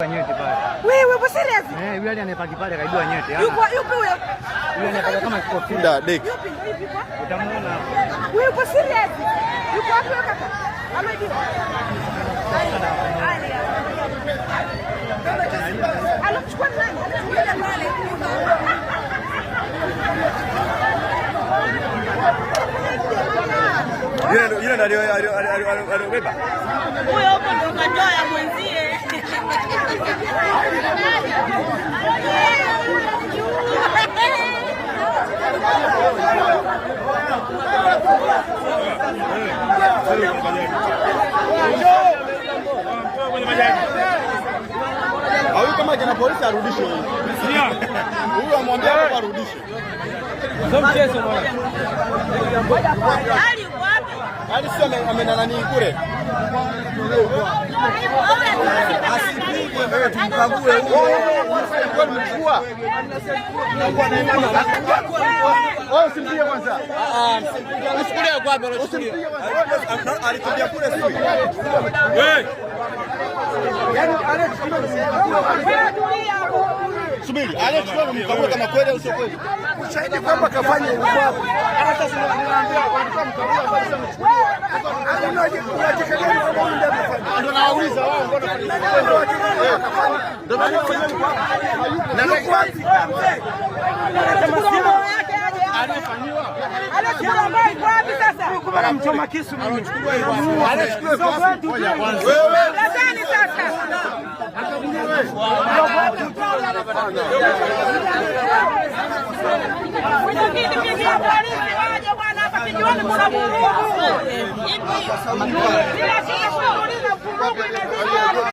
Nyeti pale. Wewe upo serious? Eh, yule anayepaki pale kaibiwa nyeti. Yuko yupi huyo? Yule anayepaka kama kikofia. Da, dek. Yupi? Yupi yuko? Utamuona hapo. Wewe upo serious? Yuko wapi huyo kaka? Ameibiwa. Alomchukua nani? Yule ndo aliyobeba. Huyo huko ndo katoa ya mwenzie. Huyu kama jana polisi arudishe huyu. Huyu amwambia hapo arudishe. Sio mchezo bwana. Ali uko wapi? Hadi sio ame nani kule. Asipigwe Tumkague huyu. Mchukua. Wewe usimpige kwanza. Usichukulie kwa wapi unachukulia? Usimpige kwanza. Alikimbia kule sio. Wewe. Subiri, aliyechukua mkague kama kweli au sio kweli. Ushahidi kwamba kafanya yuko wapi? Unacheka gani kama huyu ndiye amefanya? Ndio nawauliza wao mbona Ndio Yuko wapi? Aliyechukua mbao yuko wapi sasa? Mchoma kisu mimi. Wewe Lazani sasa. Mwenyekiti, pigia polisi waje bwana hapa kijiweni kuna vurugu. Bila shida kuuliza vurugu imezidi.